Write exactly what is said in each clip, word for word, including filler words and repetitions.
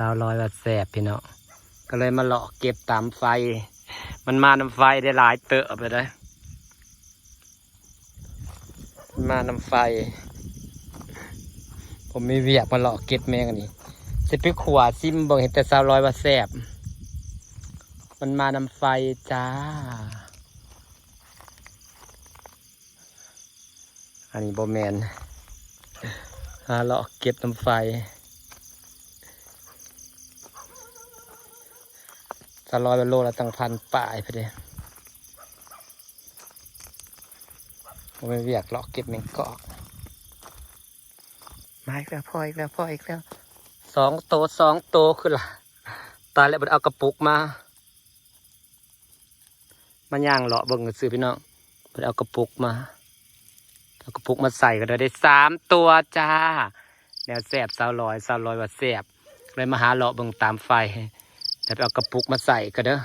สาวร้อยว่าแซ่บพี่น้อง ก็เลยมาเลาะเก็บตามไฟ มันมานำไฟได้หลายเติบเลยเด้อ มันมานำไฟ ผมมีเวียกมาเลาะเก็บแมงอันนี้ สิไปขั่วซิมเบิ่ง เห็นแต่สาวร้อยว่าแซ่บ มันมานำไฟจ้า อันนี้บ่แม่น หาเลาะเก็บนำไฟ สาวร้อยว่าโลละตั้งพันปลายพุ้นเด้ บ่แม่นเวียกเลาะเก็บแมงกอก มาอีกแล้ว พ้ออีกแล้ว พ้ออีกแล้ว สองโต สองโต คือล่ะ ตายแล้ว บัดเอากระปุกมา มาย่างเลาะเบิ่งซื่อๆ พี่น้อง บัดเอากระปุกมา เอากระปุกมาใส่ก็ได้ ได้สามตัวจ้า แนวแซ่บ สาวร้อย สาวร้อยว่าแซ่บ เลยมาหาเลาะเบิ่งตามไฟ แล้วไปเอากระปุกมาใส่ก็เด้อ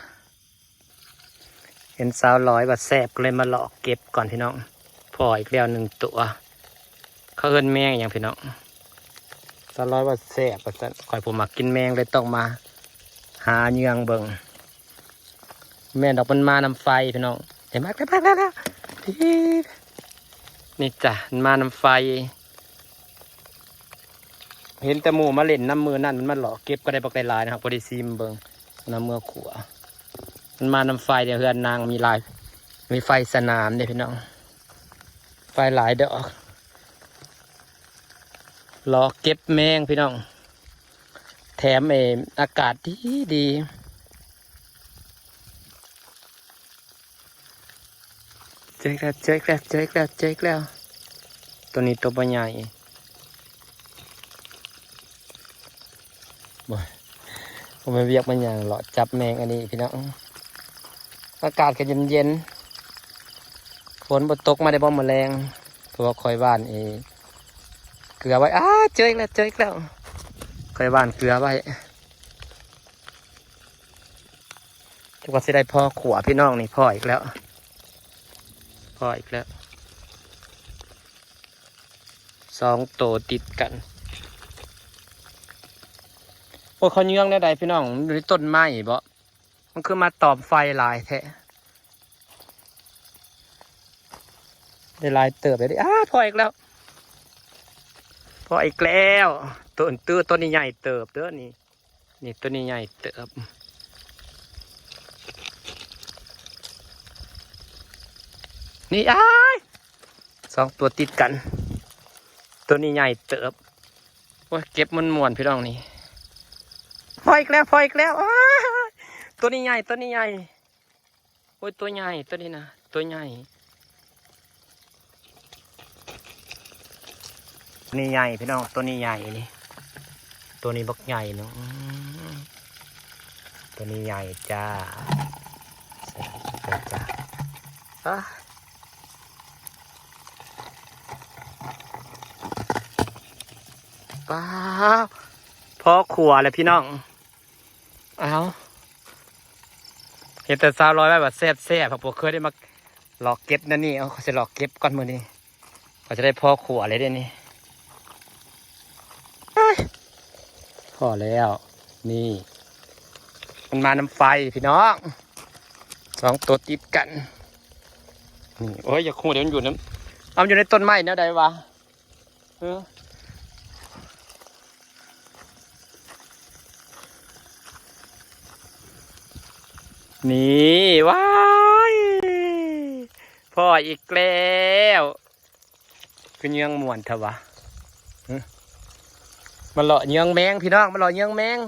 เห็นสาวร้อยว่าแซ่บ ก็เลยมาเลาะเก็บก่อนพี่น้อง พ้ออีกแล้วหนึ่งตัว เขาเอิ้นแมงหยังพี่น้อง สาวร้อยว่าแซ่บว่าซั่น ข้อยผู้มักกินแมงเลยต้องมาหาเยืองเบิ่ง แม่นดอก มันมานำไฟพี่น้อง เห็นไหม แป๊บๆๆๆ นี่จ้ะ มันมานำไฟ เห็นแต่หมู่มาเล่นนำ มื้อนั้นมันมาเลาะเก็บก็ได้บักหลายๆ นะครับ พอดีซิมเบิ่ง นำเมือขั่ว มันมานำไฟเด้อ เฮือนนางมีหลาย มีไฟสนามเด้อพี่น้อง ไฟหลายดอก เลาะเก็บแมงพี่น้อง แถมเอออากาศดีดี เจออีกแล้ว เจออีกแล้ว เจออีกแล้ว เจออีกแล้ว ตัวนี้ตัวบ่ใหญ่ บ่ บ่แม่นเวียกมันหยัง เลาะจับแมงอันนี้พี่น้อง อากาศก็เย็นๆ ฝนบ่ตกมาได้บ่มื้อแลง เพราะว่าข้อยหว่านเอ เกลือไว้ อ้า เจออีกแล้ว เจออีกแล้ว ข้อยหว่านเกลือไว้ จักว่าสิได้พ้อขั่วพี่น้องนี่ พ้ออีกแล้ว พ้ออีกแล้ว สองโตติดกัน โอ้ย เขาเยื้องแนวใดพี่น้อง อยู่ในต้นไม้บ่ มันคือมาตอมไฟหลายแท้ ได้หลายเติบเลยดิ อ้า พ้ออีกแล้ว พ้ออีกแล้ว ต้นตื้อ ต้นนี้ใหญ่เติบเด้อนี่ นี่ต้นนี้ใหญ่เติบ นี่ อ้าย สองตัวติดกัน ตัวนี้ใหญ่เติบ โอ้ย เก็บมันม่วนพี่น้องนี่ พ้ออีกแล้ว พ้ออีกแล้ว อ้าย ตัวนี้ใหญ่ ตัวนี้ใหญ่ โอ้ย ตัวใหญ่ ตัวนี้นะ ตัวใหญ่ นี่ใหญ่พี่น้อง ตัวนี้ใหญ่นี่ ตัวนี้บักใหญ่เนาะ อืม ตัวนี้ใหญ่จ้า ใส่ไปจ้า อ่ะ ป๊าบ พ้อขั่วเลยพี่น้อง เอา เห็นแต่สาวร้อยว่าแซ่บๆ ผักบัวเคยได้มาเลาะเก็บนั่นนี่ เอา ข้อยสิเลาะเก็บก่อนมื้อนี้ ข้อยจะได้พ้อขั่วเลยเด้นี่ เอ้ย พ้อแล้ว นี่ มันมานำไฟพี่น้อง สองตัวติดกัน นี่ โอ้ย อย่าคู่เดี๋ยวมันอยู่นำ เอา มันอยู่ในต้นไม้แนวใดวะ เออ นี่ ว้าย พ้ออีกแล้ว คือเยื้องม่วนแท้วะ หึ มาเลาะเยื้องแมงพี่น้อง มาเลาะเยื้องแมง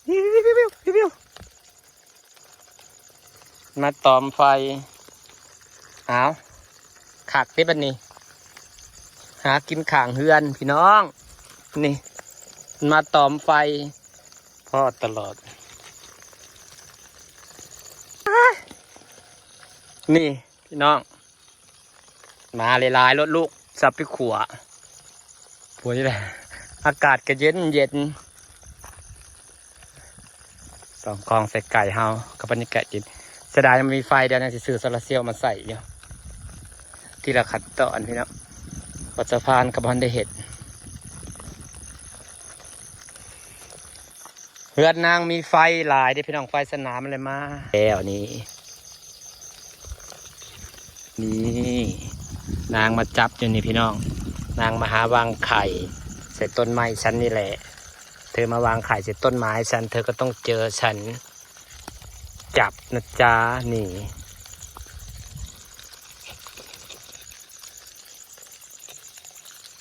วิววิววิววิววิว มาตอมไฟ เอา คักเด้บัดนี้ หากินข้างเฮือนพี่น้อง นี่ มาตอมไฟ พ้อตลอด นี่พี่น้อง มาหลายๆ รถลูก สับไปขั่ว ผัวนี่แหละ อากาศก็เย็นเย็น สองกองใส่ไก่เฮา กับบรรยากาศเย็น เสียดายมันมีไฟ เดี๋ยวนะสิซื้อโซลาร์เซลล์มาใส่อยู่ ทีละขั้นตอนพี่น้อง วัดสะพานก็บ่ทันได้เฮ็ด เฮือนนางมีไฟหลายเด้พี่น้อง ไฟสนามมันเลยมา แล้วนี่ นี่ นางมาจับอยู่นี่พี่น้อง นางมาหาวางไข่ ใส่ต้นไม้ฉันนี่แหละ เธอมาวางไข่ใส่ต้นไม้ฉัน เธอก็ต้องเจอฉัน จับนะจ๊ะ นี่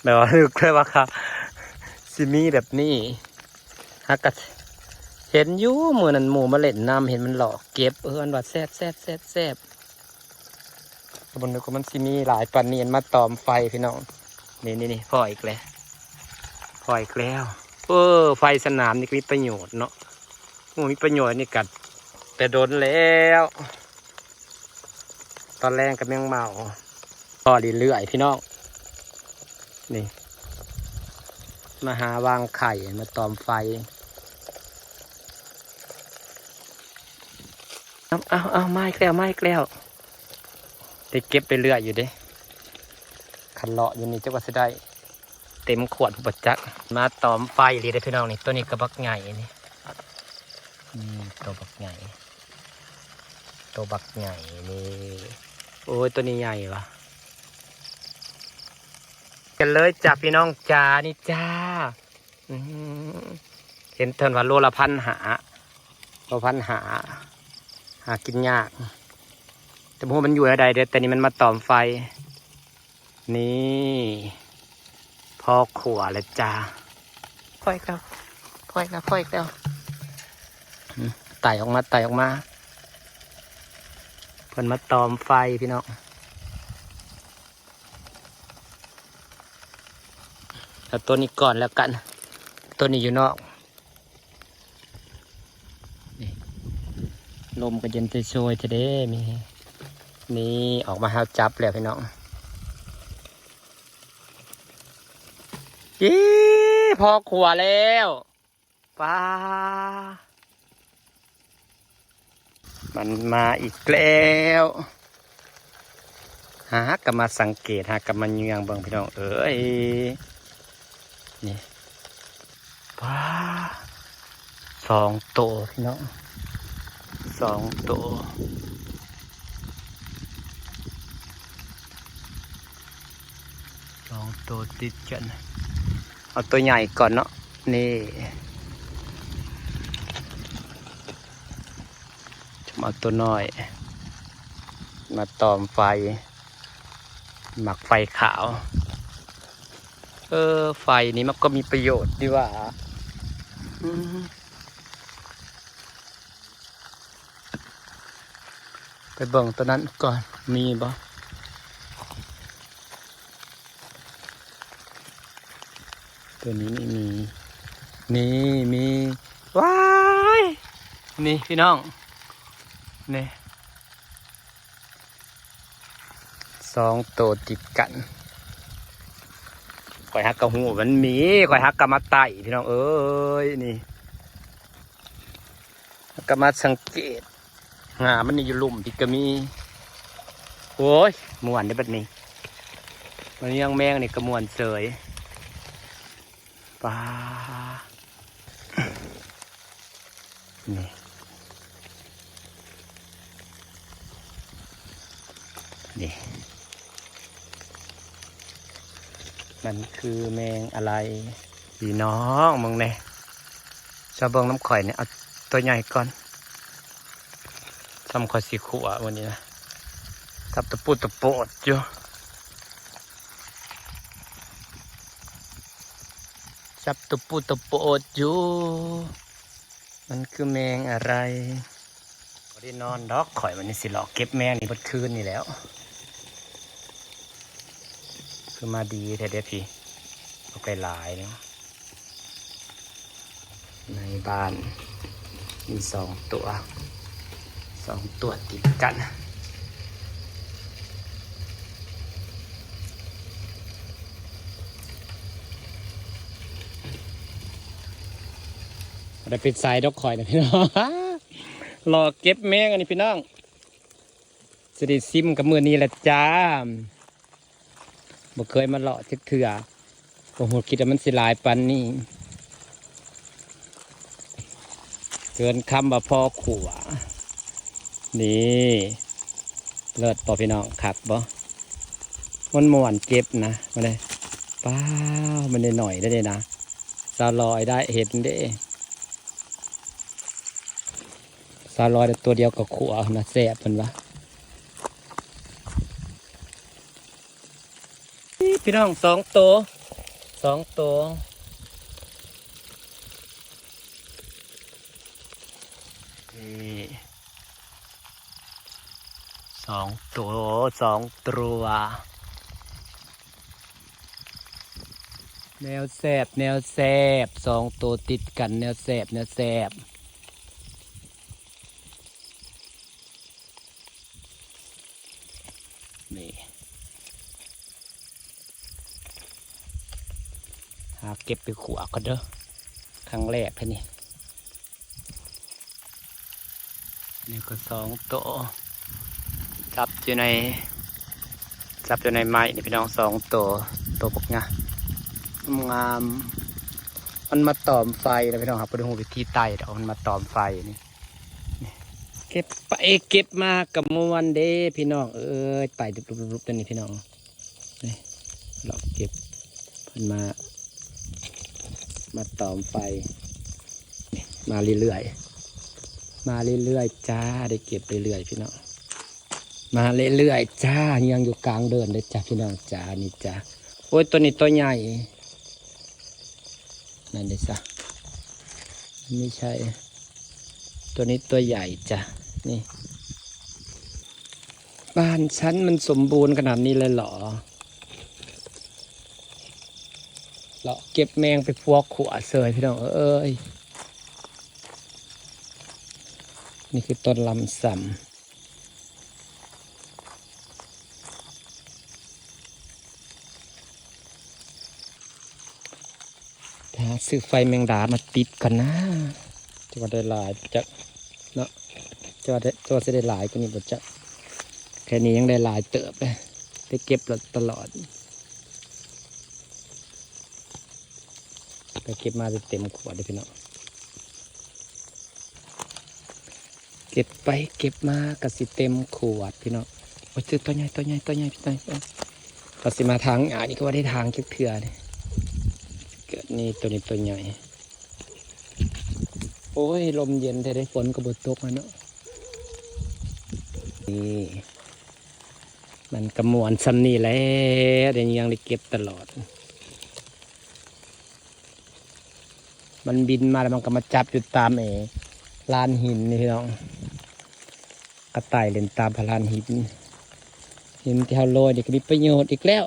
แบบว่า นึกเลยว่าค่ะ สิมีแบบนี้ หากะเห็นอยู่มื้อนั้นหมู่มาเล่นน้ำ เห็นมันหลอกเก็บ เออ อันว่าแซ่บแซ่บแซ่บแซ่บ แต่บ่นึกว่ามันสิมีหลายปานนี้ อันมาตอมไฟพี่น้อง นี่นี่นี่ พออีกแล้ว พออีกแล้ว เออ ไฟสนามนี่ก็มีประโยชน์เนาะ โอ้ มีประโยชน์นี่กัด แต่โดนแล้ว ตอนแรกก็แมงเมา พอเรื่อยๆพี่น้อง นี่ มาหาวางไข่ มาตอมไฟ เอาเอาเอา มาอีกแล้ว มาอีกแล้ว ได้เก็บไปเรื่อยอยู่เด้ คันเลาะอยู่นี่จักว่าสิได้ เต็มขวดผู้ประจักษ์ มาตอมไฟเลยเด้อพี่น้องนี่ ตัวนี้ก็บักใหญ่นี่ นี่ตัวบักใหญ่ ตัวบักใหญ่นี่ โอ้ย ตัวนี้ใหญ่วะ กันเลยจ้ะพี่น้องจ้า นี่จ้า อืม เห็นเทินว่าโลละพันห้า โลพันห้า หากินยาก แต่บ่ฮู้มันอยู่แนวใดเด้อ แต่นี่มันมาตอมไฟ นี่ พอขัวแล้วจ้า พออีกแล้ว พออีกแล้ว พออีกแล้ว อืม ไต่ออกมา ไต่ออกมา เพิ่นมาตอมไฟพี่น้อง เอาตัวนี้ก่อนแล้วกัน ตัวนี้อยู่นอก นี่ ลมก็เย็นโชยๆ แท้เด้ มี นี่ ออกมาหาจับแล้วพี่น้อง เย้ พอขัวแล้ว ป้า มันมาอีกแล้ว หากะมาสังเกต หากะมาเยืองเบิ่งพี่น้องเอ้ย นี่ ป้า สองโตพี่น้อง สองโต สองโตติดกัน เอาตัวใหญ่ก่อนเนาะ นี่ จะมาเอาตัวน้อย มาตอมไฟ หมักไฟขาว เออ ไฟนี้มันก็มีประโยชน์ดีว่า อืม ไปเบิ่งตัวนั้นก่อน มีบ่ ตัวนี้ไม่มี นี่มี ว้าย นี่พี่น้อง นี่ สองโตติดกัน ข่อยหากะฮู้มันมี ข่อยหากะมาไต่พี่น้องเอ้ย นี่ หากะมาสังเกต หามันนี่อยู่ลุ่มพี้กะมี โอ้ย ม่วนเด้อบัดนี้ มันยังแมงนี่กะม่วนเสย ป้า นี่ นี่ มันคือแมงอะไร พี่น้อง มึงเนี่ย เจ้าเบิ่งน้ำข่อยเนี่ย เอาตัวใหญ่ก่อน ซ้ำข่อยสิขัววันนี้นะ จับตะปูตะโปดอยู่ จับตะปูตะโปดอยู่ มันคือแมงอะไร บ่ได้นอนดอก ข่อยวันนี้สิเลาะเก็บแมงนี่เบิดคืนนี่แหล้ว คือมาดีแท้เด้อพี่ เอาไปหลายเนาะ ในบ้าน มีสองตัว สองตัวติดกัน ได้ปิดสายดอกข่อยนะพี่น้อง เลาะเก็บแมงอันนี้พี่น้อง สิได้ซิมกับมื้อนี้ละจ้า บ่เคยมาเลาะจักเทื่อ บ่ฮู้คิดว่ามันสิหลายปานนี้ เกินคำว่าพอขั่ว นี่ เลิศบ่พี่น้อง คักบ่ มันม่วนเก็บนะ มาเลย ป้า มันได้หน่อยได้เลยนะ สาวลอยได้เห็นเด้ สาวลอยได้ตัวเดียวก็ขั่วนะ แซ่บเพิ่นว่า พี่น้อง สองตัว สองตัว นี่ สองตัว สองตัว แนวแซ่บ แนวแซ่บ สองตัวติดกัน แนวแซ่บ แนวแซ่บ นี่ หาเก็บไปขั่วก่อนเด้อ ครั้งแรกแค่นี้ นี่ก็สองตัว จับอยู่ใน จับอยู่ในไม้นี่พี่น้อง สองตัว ตัวบักงะ งาม มันมาตอมไฟนะพี่น้องครับ บ่ได้ฮู้วิธีไต่ดอก มันมาตอมไฟนี่ นี่ เก็บไปเก็บมากับม่วนเด้พี่น้องเอ้ย ไต่ดุบๆๆ ตัวนี้พี่น้อง นี่ ลองเก็บ เพิ่นมา มาตอมไฟ นี่ มาเรื่อยๆ มาเรื่อยๆ จ้า ได้เก็บเรื่อยๆ พี่น้อง มาเรื่อยๆ จ้า ยังอยู่กลางเดินเลยจ้า พี่น้องจ้า นี่จ้า โอ้ย ตัวนี้ตัวใหญ่ นั่นเด้ซะ ไม่ใช่ ตัวนี้ตัวใหญ่จ้ะ นี่ บ้านฉันมันสมบูรณ์ขนาดนี้เลยเหรอ เลาะเก็บแมงไปพวกขั่วเสยพี่น้องเอ้ย นี่คือต้นลำซำ หาซื้อไฟแมงดามาติดก่อนนะ จะว่าได้หลายบ่จักเนาะ จะว่าได้ จะว่าสิได้หลายกว่านี้บ่จัก แค่นี้ยังได้หลายเติบเลย ได้เก็บตลอด ไปเก็บมาเต็มขวดเลยพี่น้อง เก็บไปเก็บมาก็สิเต็มขวดพี่น้อง โอ้ย ตัวใหญ่ ตัวใหญ่ ตัวใหญ่ พี่น้อง ก็สิมาทางอ่านี่ก็ว่าได้ทางจักเทื่อนี่ เกิดนี่ตัวนี้ตัวใหญ่ โอ้ย ลมเย็นแท้ ได้ฝนก็บ่ตกแล้วเนาะ นี่ มันก็ม่วนส่ำนี่แหละ เดี๋ยวนี้ยังได้เก็บตลอด มันบินมาแล้วมันก็มาจับอยู่ตามไอ้ลานหินนี่พี่น้อง กระต่ายเล่นตามพลานหิน หินที่เฮาโรยนี่ก็มีประโยชน์อีกแล้ว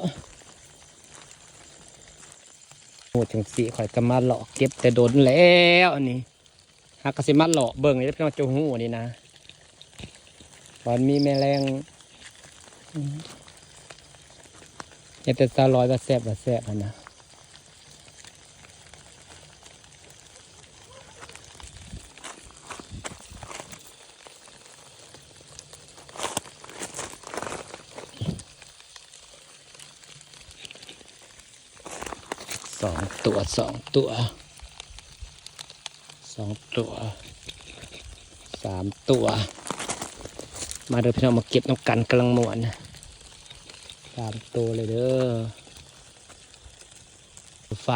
โห จังสิข้อยก็มาเลาะเก็บแต่โดนแล้วอันนี้ หากก็สิมาเลาะเบิ่งนี่พี่น้อง เจ้าฮู้นี่นะ ตอนมีแมลง อืม เห็นแต่สาวลอยว่าแซ่บ ว่าแซ่บหั่นนะ สองตัว สองตัว สองตัว สามตัว มาเด้อพี่น้อง มาเก็บนำกัน กำลังม่วน สามตัวเลยเด้อ ไฟ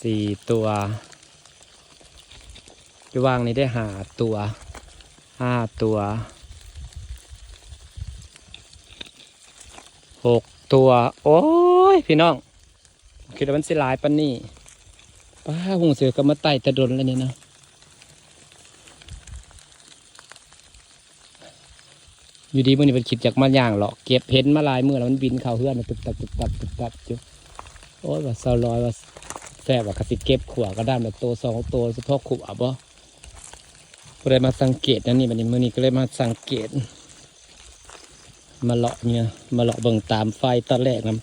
สี่ตัว อยู่ว่างนี่ได้ห้าตัว ห้าตัว หกตัว โอ้ย พี่น้อง คิดว่ามันสิหลายปานนี้ ป้า ฮู้สึกก็มาไต่แต่โดนแล้วนี่นะ อยู่ดีมื้อนี้เพิ่นคิดอยากมาย่างเลาะเก็บ เห็นมาหลายมื้อแล้ว มันบินเข้าเฮือน ตึบตับ ตึบตับ ตึบตับอยู่ โอ้ย ว่าสาวลอยว่าแซ่บ ว่าก็สิเก็บขั่วก็ได้ แบบโตสองโต เฉพาะขั่วบ่ ผู้ใดมาสังเกตแนวนี้ บัดนี้มื้อนี้ก็เลยมาสังเกต มาเลาะเนี่ย มาเลาะเบิ่งตามไฟตอนแรกนะ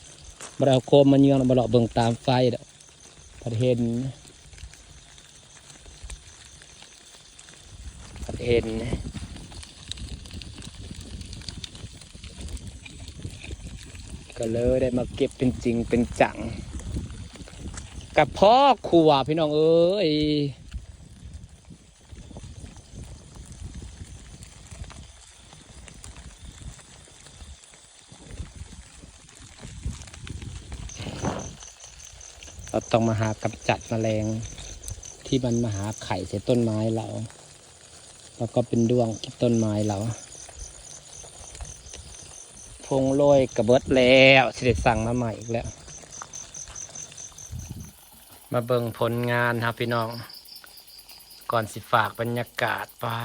บ่ได้เอาโคมมาเยืองนะ มาเลาะเบิ่งตามไฟดอก พัดเห็น พัดเห็น ก็เลยได้มาเก็บเป็นจริงเป็นจัง กับพ่อครัวพี่น้องเอ้ย เราต้องมาหากำจัดแมลงที่มันมาหาไข่ใส่ต้นไม้เรา แล้วก็เป็นด้วงกินต้นไม้เรา ผงโรยกระเบิดแล้ว สิได้สั่งมาใหม่อีกแล้ว มาเบิ่งผลงานครับพี่น้อง ก่อนสิฝากบรรยากาศ ป้า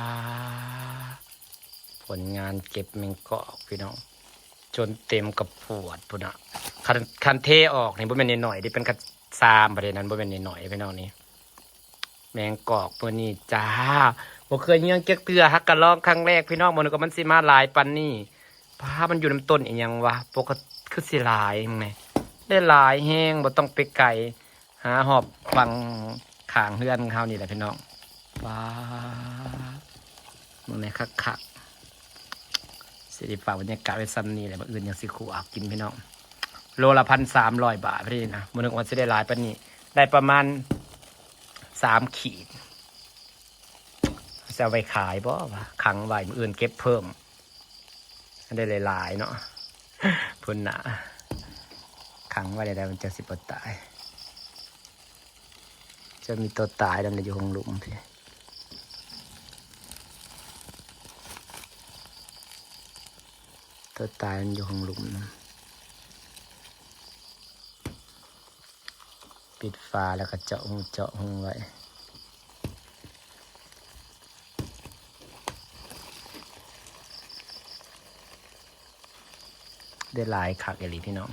ผลงานเก็บแมงกอกพี่น้อง จนเต็มกระปวดพุ้นนะ คัน คันเทออกนี่บ่แม่นน้อยๆเด้ เป็นคันซามประเด็นนั้นบ่แม่นน้อยๆพี่น้องนี่ แมงกอกมื้อนี้จ้า บ่เคยเยียงจักเทื่อ ฮักกะลองครั้งแรกพี่น้อง บ่นึกว่ามันสิมาหลายปานนี้ ป้า มันอยู่นำต้นอีหยังวะ ปกติคือสิหลายแหม ได้หลายแฮง บ่ต้องไปไกล หาฮอดฝั่งข้างเฮือนเฮานี่แหละพี่น้อง ป้า มื้อนี้คักๆ สิได้ฝากบรรยากาศไว้ส่ำนี้แหละ มื้ออื่นยังสิคั่วกินพี่น้อง โลละพันสามร้อยบาทพอดีนะ บ่นึกว่าสิได้หลายปานนี้ ได้ประมาณสามขีด จะเอาไปขายบ่วะ ขังไว้ มื้ออื่นเก็บเพิ่ม ได้หลายๆเนาะ พุ้นนะ ขังไว้ได้ มันจะสิบ่ตาย จะมีตัวตายแล้วนะ อยู่ห้องหลุมพี่ ตัวตายมันอยู่ห้องหลุมนะ ปิดฝาแล้วก็เจาะรู เจาะรูไว้ ได้หลายคักอีหลีพี่น้อง